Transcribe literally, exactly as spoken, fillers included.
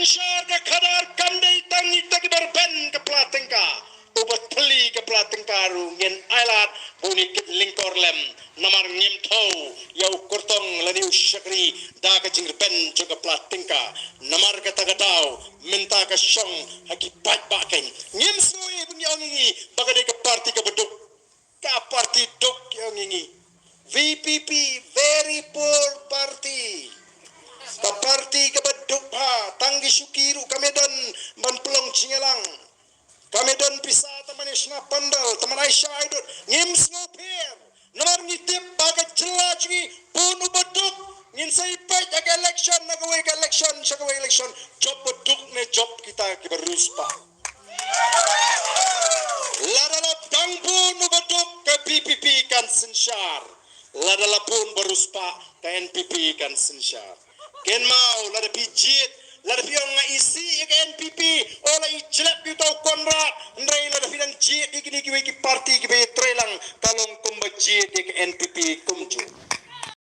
Synshar ka khadar kam dei tang ïa kita kiba rben ka pla tyngka. Uba thylli ka pla tyngka ruh ngin ailad ba un ïa kit lyngkor lem. Namar ngim thew ïa u kyrtong lane u shakri da ka jingrben jong ka pla tyngka. Namar kata ka daw mynta ka shong ha ki paidbah kein. Ngim sngew ei ban ïa ong ïa ngi ba ka dei ka parti kaba duk. Ka parti duk ïa ong ïa ngi. V P P, very poor party. Ka parti kaba duk bha, tang ki shuki ruh kam ïadon ban pynlong jingïalang. Kam ïadon pisa tang ban ïa shna pandal, tang ban ai sha ai dud. Ngim sngewpher. Namar ngi tip ba ka jylla jong ngi bun uba duk. Ngin sa ïa peit ha ka election na kawei ka election sha kawei election. Jop ba duk ne jop kita kiba riewspah. Lada la dang bun uba duk ka V P P kan synshar. Lada la bun ba riewspah ka N P P kan synshar. Kynmaw lada phi jied, lada phi ong nga isih ïa ka N P P, o la i jlep ïa uta u Conrad, hynrei lada phi dang jied ïa kine kiwei ki parti kiba ïatrei lang ka long kumba jied ïa ka N P P kumjuh.